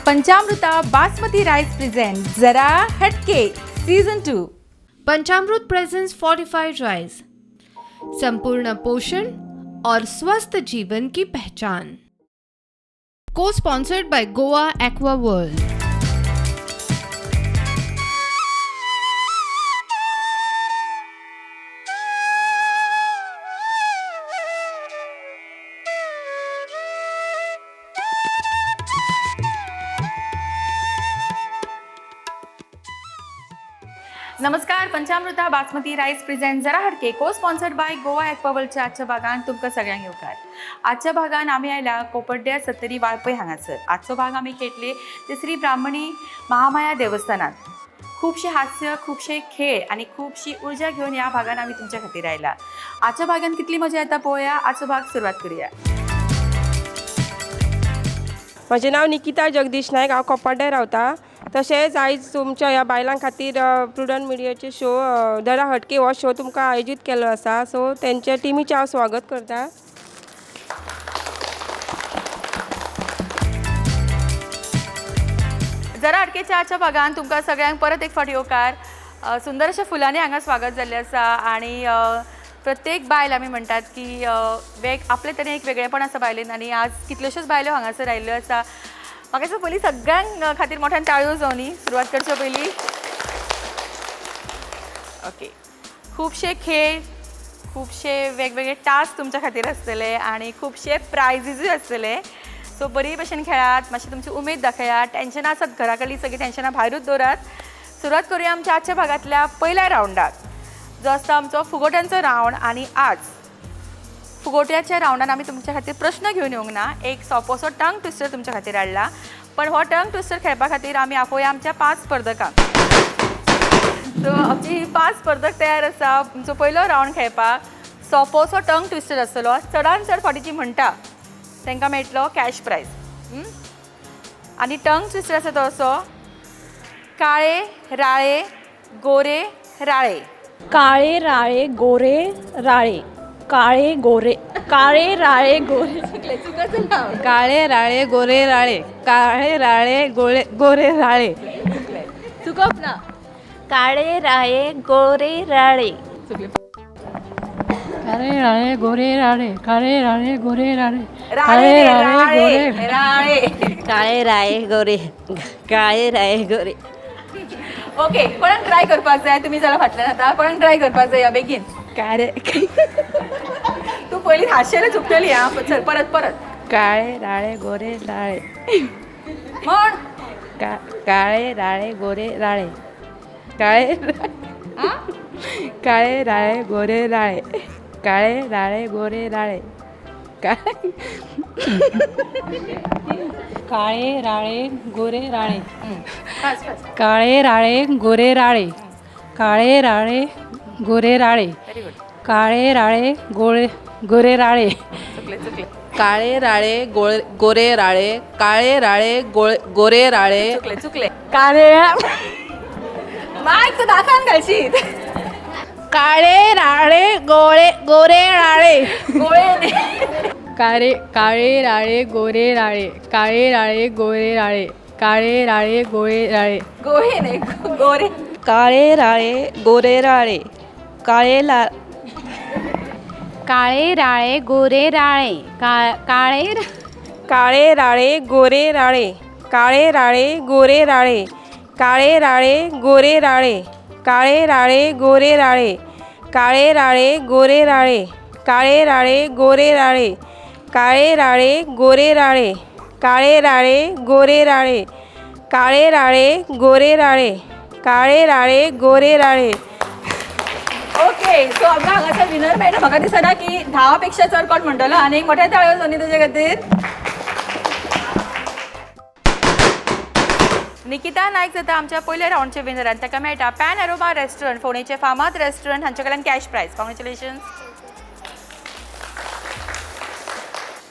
Panchamruta basmati rice present Zara Hatke season 2. Panchamrut presents fortified rice, संपूर्ण पोषण और स्वस्थ जीवन की पहचान। को sponsored by Goa Aqua World. नमस्कार. पंचामृता basmati rice present Zara Hatke co sponsored by Goa एक्वावर्ल्डच्या आजच्या भागान तुमकां सगळ्यांक येवकार. आजच्या भागान आमी आयला कोपड्ड्या सत्तरी वाळपय हांगासर. आजचो भाग आमी खेळटले ते श्री ब्राह्मणी महामाया देवस्थानात. खुबशे हास्य, खुबशे खेळ आनी खुबशी उर्जा घेवन ह्या भागान आमी तुमच्या खातीर आयला. आजच्या भागान कितली मजा येता पळोवया. आजचो भाग सुरवात करूया. म्हजें नांव निकिता जगदीश नायक. हांव कोपाड्डे रावता. तशेंच आयज तुमच्या ह्या बायलां खातीर प्रुडंट मिडियाचे शो जरा हटके हो शो तुमकां आयोजीत केल्लो आसा. सो तेंच्या टिमीचें हांव स्वागत करता. जरा हटकेच्या आजच्या भागान तुमकां सगळ्यांक परत एक फावट येवकार. सुंदर अशा फुलांनी हांगा स्वागत जाल्लें आसा आनी प्रत्येक बायल आमी म्हणटात की वेग आपले तरेन एक वेगळेपण आसा बायलेन आनी आज कितल्योश्योच बायलो हांगासर आयिल्ल्यो आसा. म्हाका दिसता पयलीं सगळ्यांक खातीर मोठ्यान टाळयो जावं न्ही सुरवात करचे पयलीं. ओके, खुबशे खेळ, खुबशे वेगवेगळे टास्क तुमच्या खातीर आसतले आनी खुबशे प्रायजीसूय आसतले. सो बरी भशेन खेळात, मातशी तुमची उमेद दाखयात. टेन्शनां आसात घरा कडली सगळीं टेन्शनां भायरूच दवरात. सुरवात करूया आमच्या आजच्या भागांतल्या पयल्या रावंडाक, जो आसता आमचो फुगोट्यांचो रावंड. आनी आज फुगोट्याच्या रावंडान आमी तुमच्या खातीर प्रश्न घेवन येवंक ना, एक सोंपोसो टंग ट्विस्टर तुमच्या खातीर हाडला. पण हो टंग ट्विस्टर खेळपा खातीर आमी आपोवया आमच्या 5 स्पर्धकांक. सो आमची ही 5 स्पर्धक तयार आसा आमचो पयलो रावंड खेळपाक. सोंपोसो टंग ट्विस्टर आसतलो, चडान चड फावटी जी म्हणटा तांकां मेळटलो कॅश प्रायज. आनी टंग ट्विस्टर आसा तो असो: काळे राळे गोरे राळे. काळे राळे गोरे राळे, काळे गोरे, काळे राळे गोरे. काळे राळे गोरे राळे, काळे राळे गोळे गोरे राळे. चुकप ना. काळे राळे गोरे राळे. काळे राळे गोरे राळे, काळे राळे गोरे राळे, राळे काळे राळे गोरे राळे. काळे राळे गोरे, काळे राळे गोरे. ओके, कोणाक ट्राय करपाक जाय? तुमी जाल्यार फाटल्यान आतां कोणाक ट्राय करपाक जाय? या बेगीन. काळे तूं पयलीं हांशेले चुकतली. आं, चल परत परत. काळे राळे गोरे राळे. म्हण. काळे राळे गोरे राळे, काळे काळे राळे गोरे राळे, काळे राळे गोरे राळे, काळे काळे राळे गोरे राळे, फास्ट फास्ट. काळे राळे गोरे राळे, काळे राळे गोरे राळे, व्हेरी गुड. काळे राळे गोळे गोरे राळे. चुकले चुकले. काळे राळे गोळे गोरे राळे, काळे राळे गोळे गोरे राळे. चुकले चुकले. काळे मायक तूं दाखान घालशीत. काळे राळे गोळे गोरे राळे. गोळे न्ही. काळे काळे राळे गोरे राळे, काळे राळे गोरे राळे, काळे राळे गोळे राळे. गोळे न्ही, गोरे. काळे राळे गोरे राळे, काळे ला काळे राळे गोरे राळे, काळे काळे राळे गोरे राळे, काळे राळे गोरे राळे, काळे राळे गोरे राळे, काळे राळे गोरे राळे, काळे राळे गोरे राळे, काळे राळे गोरे राळे, काळे राळे गोरे राळे, काळे राळे गोरे राळे, काळे राळे गोरे राळे, काळे राळे गोरे राळे. ओके, सो आमकां हांगासर विनर मेळटा. म्हाका दिसना की 10 पेक्षा चड कोण म्हणटलो. आनी एक मोठ्या ताळयो जावनी तुजे खातीर. निकिता नायक जाता आमच्या पयल्या रावंडचे विनर आनी ताका मेळटा पॅन अरोमा रेस्टॉरंट फोंडेचे फामाद रेस्टॉरंट हांचे कडल्यान कॅश प्रायज. कॉंग्रेच्युलेशन्स.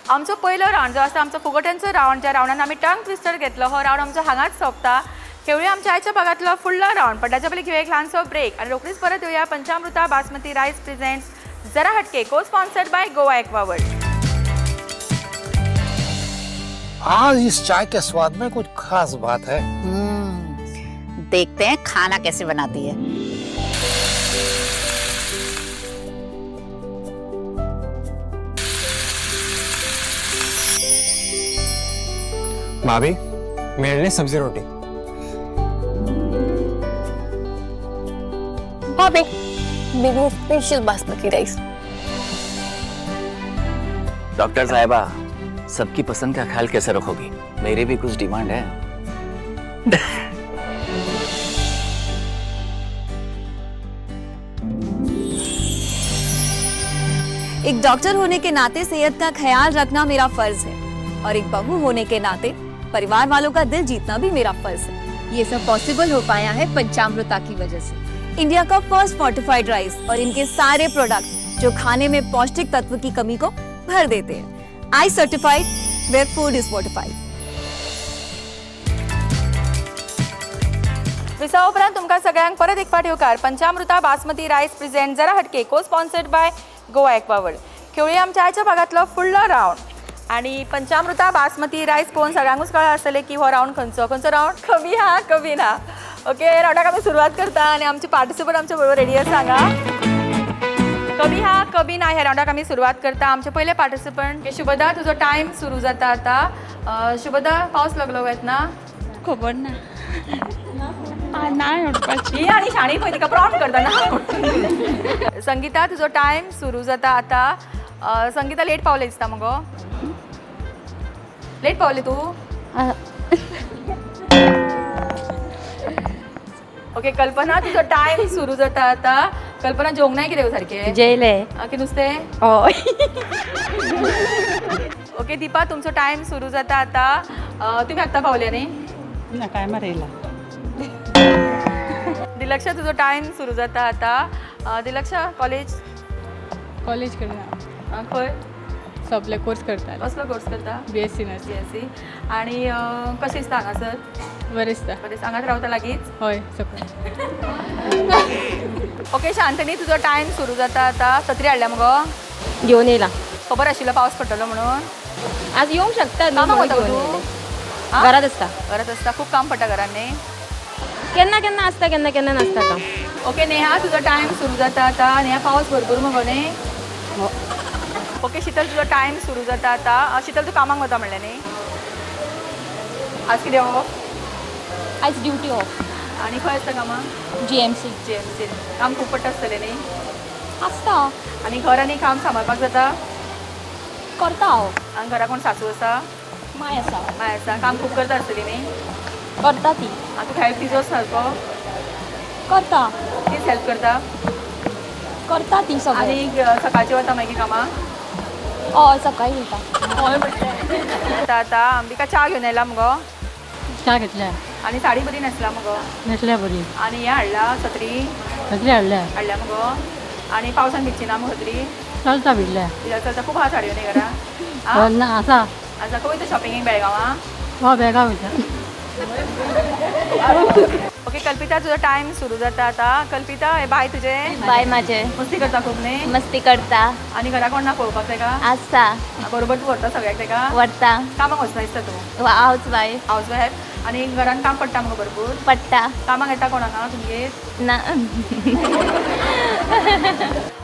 आमचो पयलो रावंड जो आसा आमचो फुगोट्यांचो रावंड, ज्या रावंडान आमी टंग ट्विस्टर घेतलो, हो रावंड आमचो हांगाच सोंपता. खेळुया आमच्या आयच्या भागांतलो फुडलो रावंड, पण ताच्या पयलीं घेवया एक ल्हानसो ब्रेक आनी रोखडीच परत येवया. Panchamruta basmati rice presents Zara Hatke co sponsored by Goa Aqua World. आज इस चाय के स्वाद में कुछ खास बात है। देखते हैं खाना कैसे बनाती है। भाभी, मेरे लिए सब्जी रोटी। भाभी, मेरे स्पेशल बासमती राइस। डॉक्टर साहिबा, सबकी पसंद का ख्याल कैसे रखोगी? मेरे भी कुछ डिमांड है। एक डॉक्टर होने के नाते सेहत का ख्याल रखना मेरा फर्ज है और एक बहू होने के नाते परिवार वालों का दिल जीतना भी मेरा फर्ज है। ये सब पॉसिबल हो पाया है पंचामृता की वजह से। इंडिया का फर्स्ट फोर्टिफाइड राइस और इनके सारे प्रोडक्ट जो खाने में पौष्टिक तत्व की कमी को भर देते हैं। I certified where food is fortified. विसा उपरांत तुमकां सगळ्यांक परत एक फावट येवकार। पंचामृता बासमती रायस प्रेझेंट जरा हटके को स्पॉन्सर्ड बाय गोवा एक्वावर्ल्ड। खेळुया आमच्या आयच्या भागांतलो फुडलो रावंड आनी पंचामृता बासमती रायस पळोवन सगळ्यांकूच कळ्ळां आसतलें की हो रावंड खंयचो खंयचो रावंड, कमी हा कमी ना। ओके, रावंडाक आमी सुरवात करता आनी आमचे पार्टिसिपंट आमच्या बरोबर रेडी आसा हांगा। कमी हा कमी ना ह्या रावंडाक आमी सुरवात करता। आमचे पयले पार्टिसिपंट शुभदा, तुजो टायम सुरू जाता आतां। शुभदा, पावस लागलो येतना? खबर ना। ना म्हणपाची ही आनी शाणी पळय तिका प्रॉम्प्ट करता ना। संगीता, तुजो टायम सुरू जाता आतां। संगीता लेट पावलें दिसता मगो? लेट पावलें तूं? ओके कल्पना, तुजो टायम सुरू जाता आतां। कल्पना, जेवंक नाय कितें सारकें? जेयलें। की नुस्तें? हय। ओके दीपा, तुमचो टायम सुरू जाता आतां। तुमी आत्तां पावले न्ही? ना, टायमार येयला। दिलक्षा, तुजो टायम सुरू जाता आतां। दिलक्षा, कॉलेज? कॉलेज करना। खंय? सगळे कोर्स करता। कसलो कोर्स करता? BSc nursing. BSc. आनी कशें दिसता हांगासर? बरें दिसता। बरें, हांगाच रावता लागींच? हय, सगळें। ओके शांतनी, तुजो टायम सुरू जाता आतां। सत्री हाडल्या मगो? घेवन येयला। खबर आशिल्लो पावस पडटलो म्हणून? आज येवंक शकता। कामाक वता तूं? घरात आसता। घरात आसता। खूब काम पडटा घरान न्ही? केन्ना केन्ना आसता, केन्ना केन्ना नासता काम। ओके नेहा, तुजो टायम सुरू जाता आतां। नेहा, पावस भरपूर मगो न्ही? ओके शीतल, तुजो टायम सुरू जाता आतां। शीतल, तूं कामाक वता म्हणलें न्ही? आज कितें ऑफ? आयज ड्युटी ऑफ। आनी खंय आसता कामाक? GMC. GMC. काम खूब पडटा आसतलें न्ही? आसता। आनी घर आनी काम सांबाळपाक जाता? करता हांव। आनी घरा कोण सासू आसा? माय आसा। माय आसा। काम खूब करता आसतली न्ही? करता ती। आनी तुका हेल्प तिजोच सारको? करता। तीच हेल्प करता? करता ती सगळें। आनी सकाळची वता मागीर कामाक? हय, सकाळी वयता। हय म्हणटा आतां। अंबिका, च्या घेवन आयला मुगो? च्या घेतल्या। आनी साडी बरी न्हेसला मुगो? न्हेसल्या बरी। आनी हें हाडला सत्री? सत्री हाडल्या। हाडल्या मुगो? आनी पावसान भिजची ना मुगो सत्री? चलता भिजल्या। चलता. खूब आहा साडयो न्ही घरा? ना, आसा। आसा. खंय वयता शॉपिंगेक बेळगांवां? हय, बेळगांव वयता। ओके कल्पिता, तुजो टायम सुरू जाता आतां। कल्पिता, हे बाय तुजें? बाय म्हाजें। मस्ती करता खूब न्ही? मस्ती करता। आनी घरा कोण ना पळोवपाक तेका? आसा। बरोबर तूं व्हरता सगळ्याक तेका? व्हरता। कामाक वचना दिसता तूं? Housewife. Housewife. आनी घरान काम पडटा मुगो भरपूर? पडटा। कामाक येता कोण हांगा तुमगेर? ना।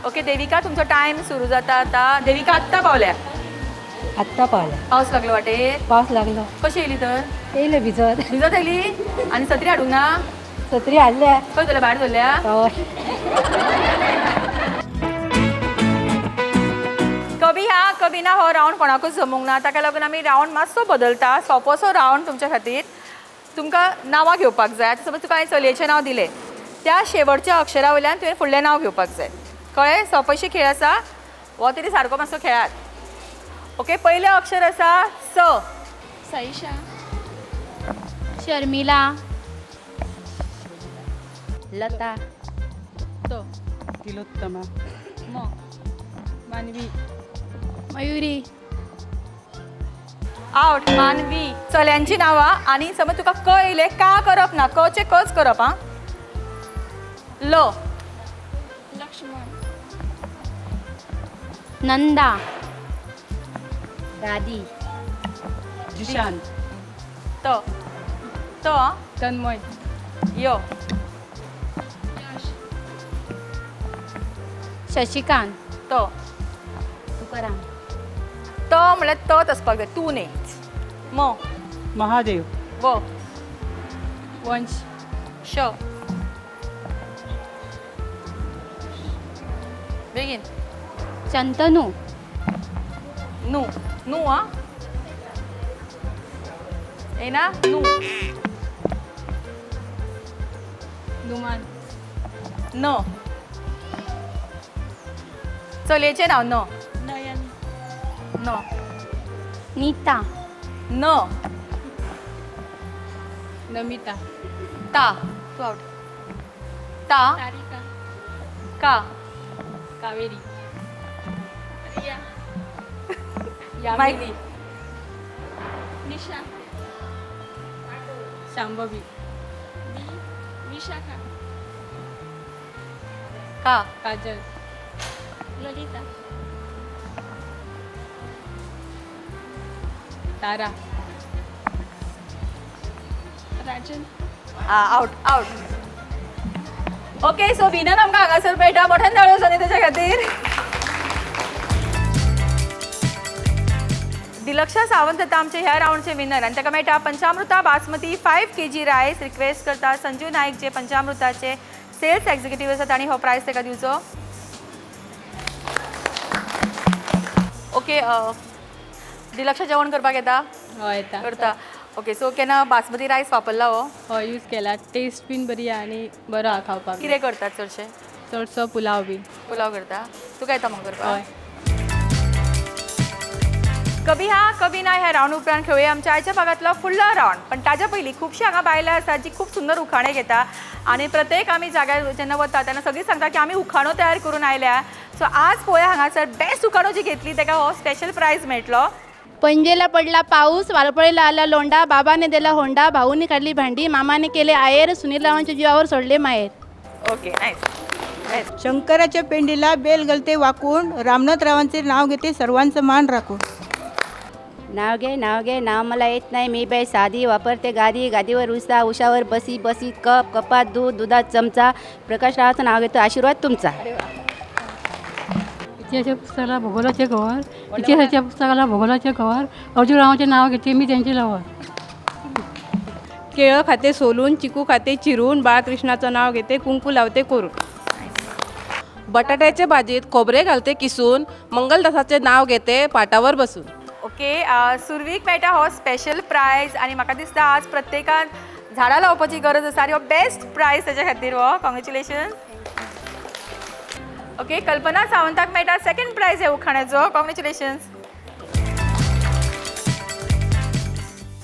ओके देविका, तुमचो टायम सुरू जाता आतां। देविका आत्तां पावल्या? आत्तां पावल्या। पावस लागलो वाटेर? पावस लागलो। कशी येयली तर? येयले भिजत। भिजत येयली? आनी सत्री हाडूंक ना? सत्री हाडल्या। खंय दवरल्या? भायर दवरल्या? हय। कभी हा कभी ना हो रावंड कोणाकूच जमूंक ना, ताका लागून आमी रावंड मातसो बदलता। सोंपोसो रावंड तुमच्या खातीर। तुमकां नांवां घेवपाक जाय। आतां समज तुका हांवें चलयेचें नांव दिलें, त्या शेवटच्या अक्षरा वयल्यान तुवें फुडलें नांव घेवपाक जाय। कळ्ळें? सोंपेशी खेळ आसा हो, तरी सारको मातसो खेळात। ओके, पयलें अक्षर आसा स। सईशा। शर्मिला। लता। तो तिलोत्तमा। म। मानवी। मयुरी। आवट। मानवी। चल्यांची नांवां। आनी समज तुका क येयलें, का करप ना, क चें कच करप। आं, ल। लक्ष्मण। नंदा। दादी। जिशान. त. त. तन्मय. यो. शशिकांत. त. तुकाराम. त म्हळ्यार तच आसपाक जाय, तूं न्ही. म. महादेव. व. वंश. श. बेगीन. शंतनू. न्हू न्हू आं येना न्हू. नुमान. न. चलयेचें नांव न. नयन. न. नीता. न. नमिता. ता. तूं आवट. ता. तारिका. का. कावेरी. रिया. यामिनी. निशा. शांभवी. विशाखा. का. काजल. ललिता. तारा. Rajan. Out out. Okay, so winner आमकां हांगासर मेळटा. मोठ्यान ताळयो जावनी तेच्या खातीर. दिलक्षा सावंत आतां आमचे ह्या रावंडचे विनर आनी ताका मेळटा Panchamruta basmati 5 kg rice. Request करता संजू नायक जे पंचामृताचे सेल्स एक्झिक्युटीव आसा तांणी हो प्रायज ताका दिवचो. ओके, दिलक्षा जेवण करपाक येता? हय येता. करता. ओके, सो केन्ना बासमती रायस वापरला हो? हय यूज केला. टेस्ट बीन बरी आहा आनी बरो आहा खावपाक. कितें करतात चडशें? चडसो पुलाव बीन. पुलाव करता. तुका येता मग करपाक? हय. कभी हा कभी ना ह्या रावंड उपरांत खेळुया आमच्या आयच्या भागांतलो फुडलो रावंड. पण ताज्या पयलीं खुबशीं हांगा बायलां आसात जी खूब सुंदर उखाणे घेता आनी प्रत्येक आमी जाग्यार जेन्ना वता तेन्ना सगळीं सांगता की आमी उखाणो तयार करून आयल्या. सो आज पळोवया हांगासर बेस्ट उखाणो जी घेतली ताका हो स्पेशल प्रायज मेळटलो. पणजेला पडला पाऊस, वालपळीला आला लोंढा, बाबाने दिला होंडा, भाऊने काढली भांडी, मामाने केले आयर, सुनील रावांच्या जीवावर सोडले माहेर. Okay, nice. शंकराच्या पेंडीला बेल गलते वाकून, रामनाथ रावांचे नाव घेते सर्वांचं मान राखून. नाव घे नाव घे नाव मला येत नाही, मी बाई साधी, वापरते गादी, गादीवर उसा, उशावर बसी, बसी कप, कपात दूध, दुधात चमचा, प्रकाश रावाचं नाव घेतो आशीर्वाद तुमचा. इतिहासाच्या पुस्तकाला भूगोलाचे कवर, इतिहासाच्या पुस्तकाला भूगोलाचे कवर, अर्जुनरावांचे नाव घेते मी त्यांचे लवर. केळं खाते सोलून, चिकू खाते चिरून, बाळकृष्णाचं नाव घेते कुंकू लावते कोरून. बटाट्याचे भाजीत खोबरे घालते किसून, मंगलदासाचे नाव घेते पाटावर बसून. ओके, सुरवीक मेळटा हो स्पेशल प्रायज आनी म्हाका दिसता आज प्रत्येकान झाडां लावपाची गरज आसा आनी हो बेस्ट प्रायज ताच्या खातीर हो. कॉंग्रेच्युलेशन. ओके, कल्पना सावंताक मेळटा सेकंड प्रायज ह्या उखाण्याचो. कॉंग्रेच्युलेशन्स.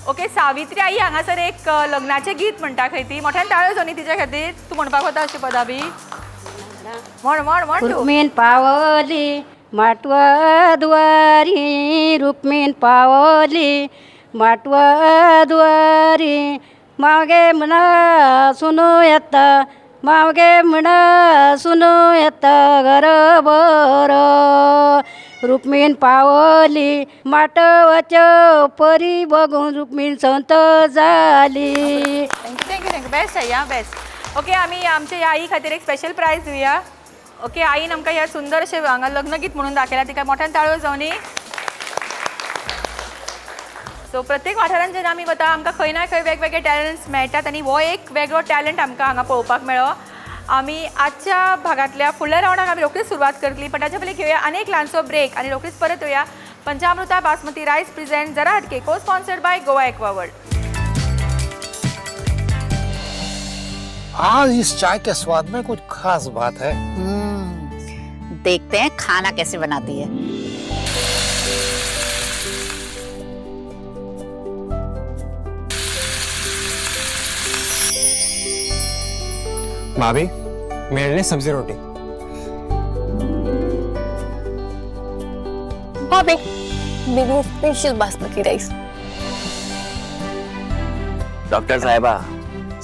ओके, सावित्री आई हांगासर एक लग्नाचें गीत म्हणटा खंय ती. मोठ्यान ताळयो जावनी तिच्या खातीर. तूं म्हणपाक वता अशी पदां बी? म्हण म्हण म्हण. रुक्मीण पावली माटवा द्वारी, रुक्मीण पावली माटवा द्वारी, मावगे म्हणा सुनू येता, मावगे म्हणा सुनू येता घरभर. रुक्मीण पावली माटवाच्या परी बघून रुक्मीण संत झाली. Thank you thank you thank you. Best आई आं, बेस्ट. ओके, आमी आमच्या ह्या आई खातीर एक स्पेशल प्रायज दिवया. ओके, आईन आमकां ह्या सुंदर अशें हांगा लग्नगीत म्हणून दाखयलां, तिका मोठ्यान ताळयो जावनी. सो प्रत्येक वाठारांत जेन्ना आमी वता आमकां खंय ना खंय वेगवेगळे टॅलंट्स मेळटात आनी हो एक वेगळो टॅलंट आमकां हांगा पळोवपाक मेळ्ळो. आमी आजच्या भागांतल्या फुडल्या रावंडाक आमी रोखडीच सुरवात करतली, पण ताच्या पयलीं घेवया आनी एक ल्हानसो ब्रेक आनी रोखडीच परत येवया. पंचामृता बासमती रायस प्रेझेंट जरा हटके को स्पॉन्सर्ड बाय गोवा एक्वावर्ल्ड. आज इस चाय के स्वाद में कुछ खास बात है. देखते हैं खाना कैसे बनाती है. भाभी, मेरे लिए सब्जी रोटी. भाभी, मेरे स्पेशल बासमती राइस. डॉक्टर साहिबा,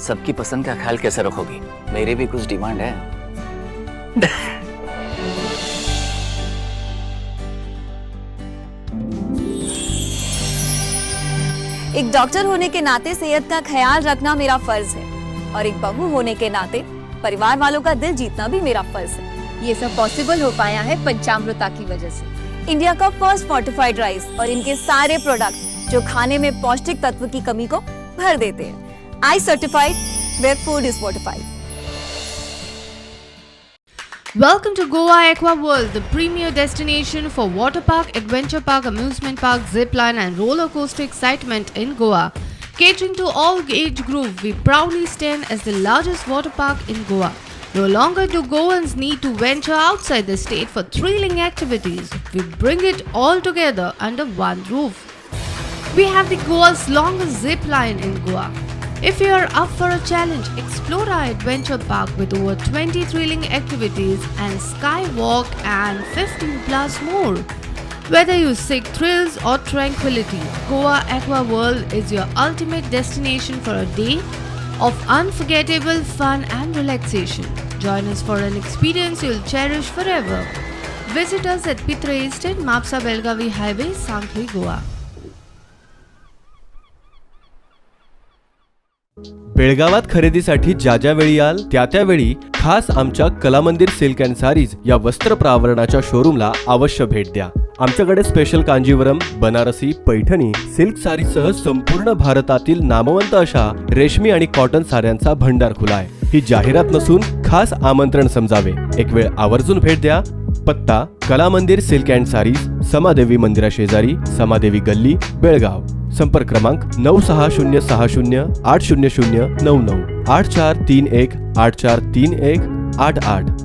सबकी पसंद का ख्याल कैसे रखोगी? मेरी भी कुछ डिमांड है. एक डॉक्टर होने के नाते सेहत का ख्याल रखना मेरा फर्ज है और एक बहू होने के नाते परिवार वालों का दिल जीतना भी मेरा फर्ज है। ये सब पॉसिबल हो पाया है पंचामृता की वजह से। इंडिया का फर्स्ट फोर्टिफाइड राइस और इनके सारे प्रोडक्ट जो खाने में पौष्टिक तत्व की कमी को भर देते हैं। I certified where food is fortified. Welcome to Goa Aqua World, the premier destination for water park, adventure park, amusement park, zip line and roller coaster excitement in Goa. Catering to all age group, we proudly stand as the largest water park in Goa. No longer do Goans need to venture outside the state for thrilling activities. We bring it all together under one roof. We have the Goa's longest zip line in Goa. If you are up for a challenge, explore our adventure park with over 20 thrilling activities and skywalk and 15 plus more. Whether you seek thrills or tranquility, Goa Aqua World is your ultimate destination for a day of unforgettable fun and relaxation. Join us for an experience you'll cherish forever. Visit us at Pitra Estate, Mapsa Belgavi Highway, Sankhli, Goa. बेळगावात खरेदीसाठी ज्या ज्या वेळी याल त्या त्यावेळी खास आमच्या Kalamandir silk and saris या वस्त्र प्रावरणाच्या शोरूमला अवश्य भेट द्या. आमच्याकडे स्पेशल कांजीवरम, बनारसी, पैठणी, सिल्क सारीसह संपूर्ण भारतातील नामवंत अशा रेशमी आणि कॉटन साड्यांचा भंडार खुला आहे. ही जाहिरात नसून खास आमंत्रण समजावे. एक वेळ आवर्जून भेट द्या. पत्ता कलामंदिर सिल्क अँड सारीज, समादेवी मंदिरा शेजारी, समादेवी गल्ली, बेळगाव. संपर्क क्रमांक 9606 08 00 99 8431 8431 88.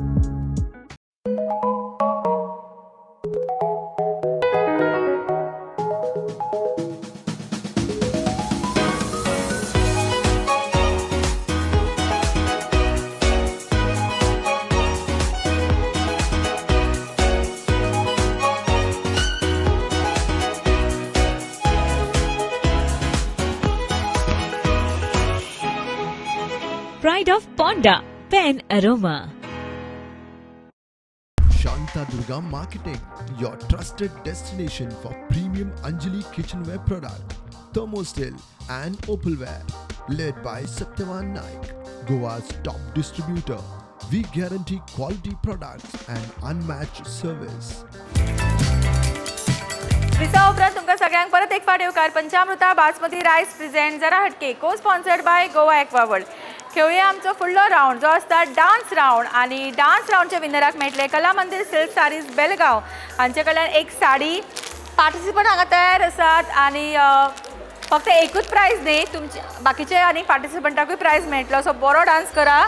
Pride of Ponda, Pen Aroma. Shanta Durga Marketing, your trusted destination for premium Anjali kitchenware product, thermosteel and opalware. Led by Satyavan Naik, Goa's top distributor. We guarantee quality products and unmatched service. विसा उपरांत तुमकां सगळ्यांक परत एक फावट येवकार. पंचामृता basmati rice present जरा हटके को sponsored by Goa Aqua World. खेळुया आमचो फुडलो रावंड जो आसता डान्स रावंड आनी डान्स रावंडच्या विनराक मेळटले कला मंदिर सिल्क सारीज बेलगांव हांचे कडल्यान एक साडी. पार्टिसिपंट हांगा तयार आसात आनी फक्त एकूच प्रायज न्ही, तुमचे बाकीचे आनी पार्टिसिपंटाकूय प्रायज मेळटलो. सो बरो डान्स करा.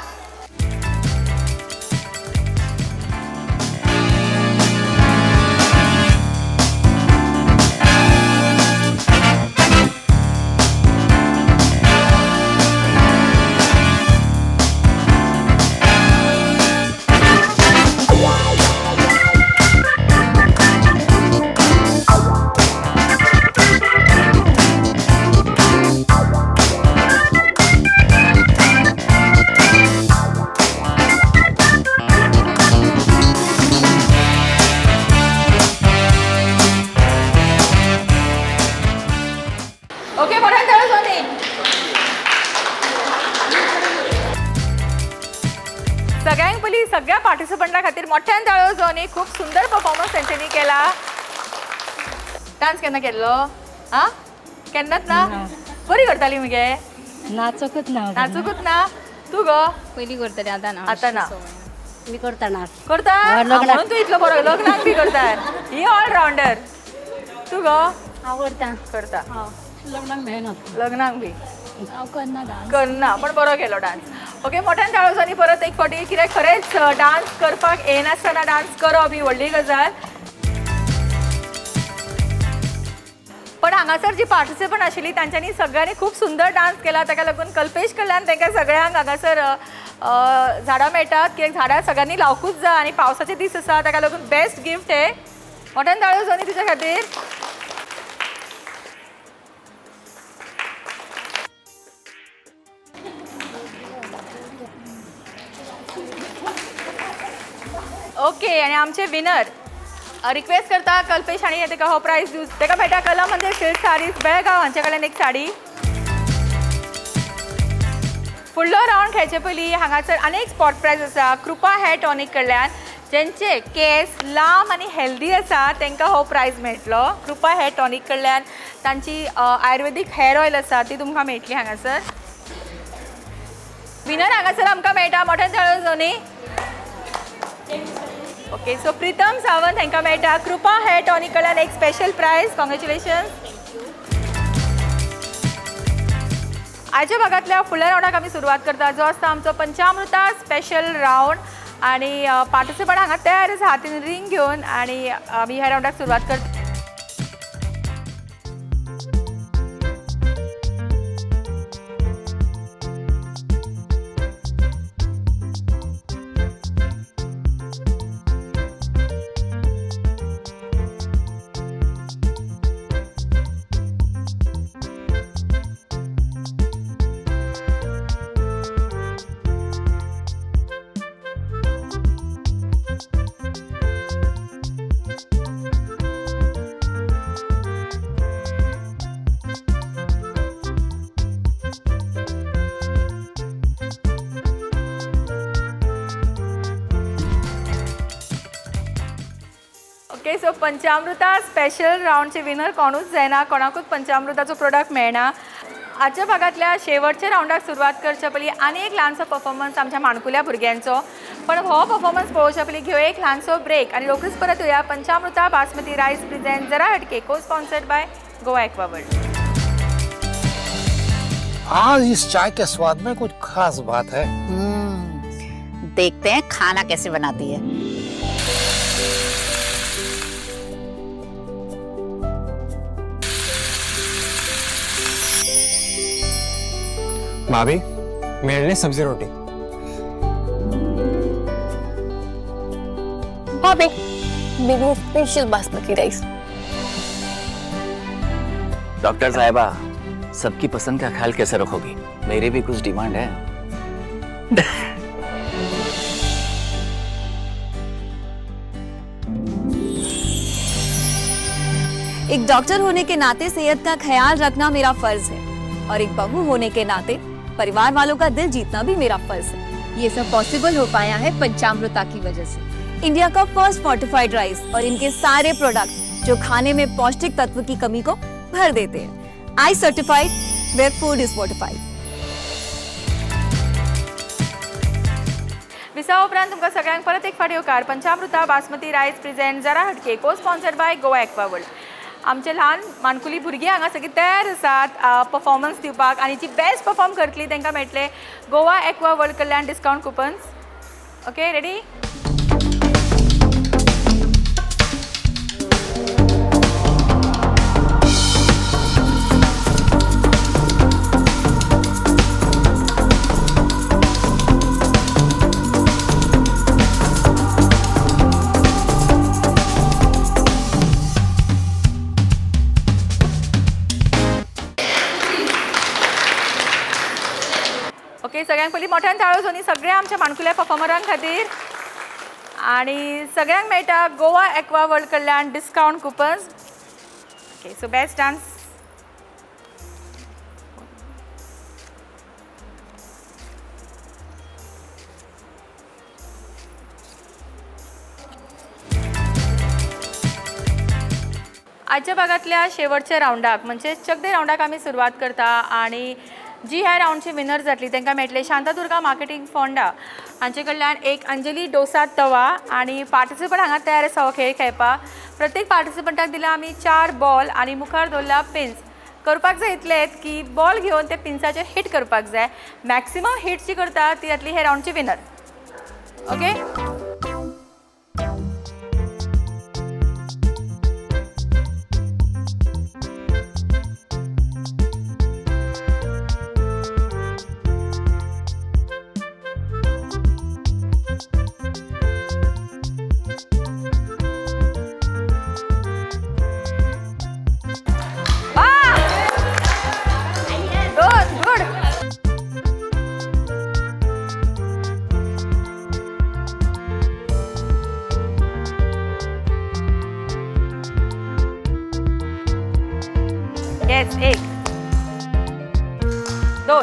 ओके, मोठ्यान ताळयो जावनी. सगळ्यांक पयलीं सगळ्या पार्टिसिपंटा खातीर मोठ्यान ताळयो जावनी. खूब सुंदर परफॉर्मन्स तेंच्यांनी केला. डान्स केन्ना केल्लो? आं, केन्नाच ना? बरी करताली मगे? नाचकूच ना. नाचकूच ना? तूं गो? पयलीं करताली, आतां ना. आतां ना. मी करता नाच. करता म्हणून तूं इतलो बरो लग्नाक बी करता. ही ऑलरावंडर. तूं गो? हांव करता. करता. लग्नाक मेळना. लग्नाक बी हांव करना डान्स. करना, पण बरो केलो डान्स. ओके, मोठ्यान ताळयो जावनी परत एक फावटी. कित्याक खरेंच डान्स करपाक येनासतना डान्स करप ही व्हडली गजाल. पण हांगासर जी पार्टिसिपंट आशिल्ली तांच्यांनी सगळ्यांनी खूब सुंदर डान्स केला. ताका लागून कल्पेश कडल्यान तांकां सगळ्यांक हांगासर झाडां मेळटात. कित्याक झाडां सगळ्यांनी लावकूच जाय आनी पावसाचे दीस आसा, ताका लागून बेस्ट गिफ्ट हे. मोठ्यान ताळयो जावनी तुज्या खातीर. ओके, आनी आमचे विनर रिक्वेस्ट करता कल्पेश हांणी ताका हो प्रायज दिवचो. ताका मेळटा कला मंदिर सिल्क साडीज बेळगांव हांचे कडल्यान एक साडी. फुडलो रावंड खेळचे पयलीं हांगासर आनी एक स्पॉट प्रायज आसा कृपा हेअर टॉनीक कडल्यान. जेंचे केस लांब आनी हेल्दी आसा तांकां हो प्रायज मेळटलो. कृपा हेअर टॉनीक कडल्यान तांची आयुर्वेदीक हेअर ऑयल आसा ती तुमकां मेळटली हांगासर. विनर हांगासर आमकां मेळटा मोठ्यान ताळयो Johnny. Okay, so Pritam Sawant हांकां मेळटा कृपा हेअर टॉनीक कडल्यान एक स्पेशल प्रायज. कॉंग्रेच्युलेशन. आयच्या भागांतल्या फुडल्या रावंडाक आमी सुरवात करता जो आसता आमचो पंचामृता स्पेशल रावंड. आनी पार्टिसिपंट हांगा तयार आसा हातीन रिंग घेवन आनी आमी ह्या रावंडाक सुरवात करता. ओके, सो पंचामृता स्पेशल रावंडचे विनर कोणूच जायना, कोणाकूच पंचामृताचो प्रोडक्ट मेळना. आजच्या भागांतल्या शेवटच्या रावंडाक सुरवात करच्या पयलीं आनी एक ल्हानसो परफॉर्मन्स आमच्या माणकुल्या भुरग्यांचो. पण हो परफॉर्मन्स पळोवच्या पयलीं घेवया एक ल्हानसो ब्रेक आनी रोखडीच परत येवया. पंचामृता बासमती रायस प्रेझेंट जरा हटके को sponsored by Goa aqua world. आज इस चाय के स्वाद में कुछ खास बात है. देखते हैं खाना कैसे बनाती है. भाभी, मेरे लिए सब्जी रोटी. भाभी, मेरे लिए स्पेशल बासमती राइस. डॉक्टर साहिबा, सबकी पसंद का ख्याल कैसे रखोगी? मेरी भी कुछ डिमांड है. एक डॉक्टर होने के नाते सेहत का ख्याल रखना मेरा फर्ज है और एक बहू होने के नाते परिवार वालों का दिल जीतना भी मेरा फर्ज है. ये सब पॉसिबल हो पाया है पंचामृता की वजह से. इंडिया का फर्स्ट फोर्टिफाइड राइस और इनके सारे प्रोडक्ट जो खाने में पौष्टिक तत्व की कमी को भर देते हैं. I certified where food is fortified. विसा उपरांत तुमकां सगळ्यांक परत एक फावट येवकार. पंचामृता बासमती रायस प्रेझेंट जरा हटके को sponsored by Goa aqua world. आमचे ल्हान माणकुली भुरगीं हांगा सगळीं तयार आसात परफॉर्मन्स दिवपाक आनी जी बेस्ट परफॉर्म करतली तांकां मेळटले गोवा एक्वा वर्ल्ड कडल्यान discount coupons. Okay, ready? Okay, सगळ्यांक पयलीं मोठ्यान ताळयो जोनी सगळ्या आमच्या माणकुल्या परफॉर्मरां खातीर आनी सगळ्यांक मेळटा गोवा एक्वा वर्ल्ड कडल्यान discount coupons. Okay, so best dance. आजच्या भागांतल्या शेवटच्या रावंडाक म्हणजे चकदे रावंडाक आमी सुरवात करता आनी जी ह्या रावंडची विनर जातली तांकां मेळटले शांतादुर्गा मार्केटींग फोंडा हांचे कडल्यान एक अंजली डोसा तवा. आनी पार्टिसिपंट हांगा तयार आसा हो खेळ खेळपाक. प्रत्येक पार्टिसिपंटाक दिला आमी 4 बॉल आनी मुखार दवरला पिन्स. करपाक जाय इतलेंच की बॉल घेवन ते पिन्साचेर हिट करपाक जाय. मॅक्सिमम हिट जी करता ती जातली ह्या रावंडची विनर. ओके, 2.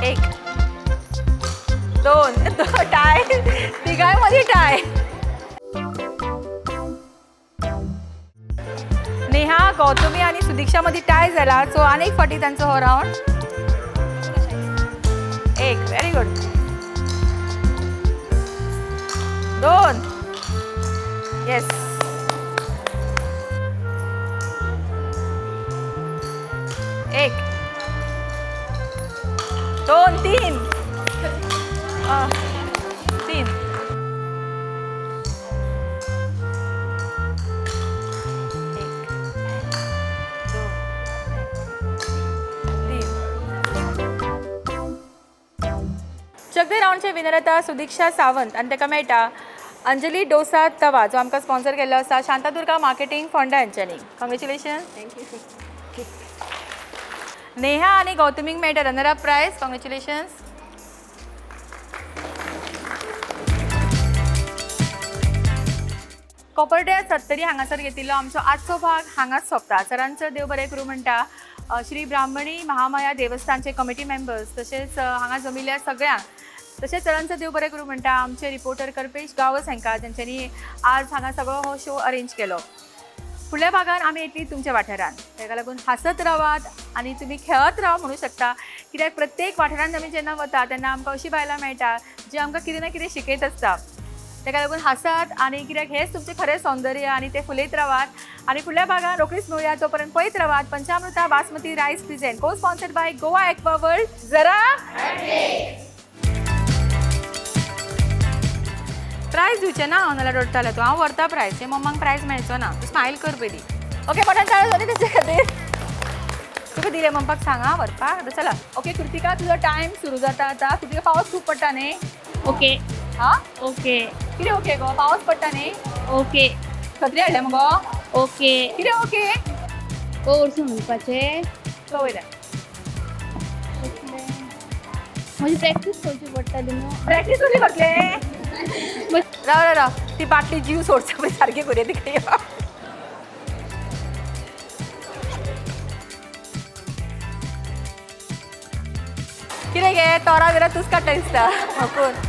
1 2 टाय, तिघांमध्ये टाय. नेहा, गौतमी आणि सुदीक्षा मध्ये टाय झाला. सो अनेक फाटी त्यांचो हो राऊंड. 1 very good. 2 येस. 1 2 3 3. चकदे राऊंडचे विनर आता सुदीक्षा सावंत आनी ताका मेळटा अंजली डोसा तवा, जो आमकां स्पॉन्सर केल्लो आसा शांतादुर्गा मार्केटिंग फोंडा हांच्यांनी. कॉंग्रेच्युलेशन. Thank you. Neha आनी गौतमीक मेळटा रनर अप प्रायज. कॉंग्रेच्युलेशन्स. कोपर्ड्या सत्तरी हांगासर घेतिल्लो आमचो आजचो भाग हांगाच सोंपता. सरांचो देव बरें करूं म्हणटा श्री ब्राह्मणी महामाया देवस्थानचे कमिटी मेंबर्स, तशेंच हांगा जमिल्ल्या सगळ्यांक, तशेंच सरांचो देव बरें करूं म्हणटा आमचे रिपोर्टर कल्पेश गांवस हांकां, जेंच्यांनी आज हांगा सगळो हो शो अरेंज केलो. फुडल्या भागान आमी येतली तुमच्या वाठारान. ताका लागून हांसत रावात आनी तुमी खेळत राव म्हणूं शकता, कित्याक प्रत्येक वाठारान आमी जेन्ना वता तेन्ना आमकां अशीं बायलां मेळटा जी आमकां कितें ना कितें शिकयत आसता. ताका लागून हांसात आनी कित्याक हेंच तुमचें खरें सौंदर्य आनी तें फुलयत रावात. आनी फुडल्या भागान रोखडीच मेळुया, तो पर्यंत पळयत रावात Panchamruta basmati rice present co sponsored by Goa aqua world. जरा प्रायज दिवचें ना हांव, नाल्यार रडटालें तूं. हांव व्हरता प्रायज, हे मम्माक प्रायज मेळचो ना. तूं स्मायल कर पयलीं. ओके, मोठ्यान चालू जाली तेचे खातीर. तुका दिलें मम्पाक सांगा व्हरपाक. चला ओके कृतिका, तुजो टायम सुरू जाता आतां. कृतिका, पावस खूब पडटा न्ही? ओके. हां ओके. कितें ओके गो? पावस पडटा न्ही? ओके. सत्री हाडल्या मुगो? ओके. कितें ओके? कोर्स म्हणपाचें पळोवया. म्हजी प्रॅक्टीस करची पडटली न्हू. प्रॅक्टीस कशी करतले? राव राव राव, ती बाटली जीव सोडचा पळय सारकी करुया तिका. कितें गे तोरा बिरा तूच काडटा दिसता हकून.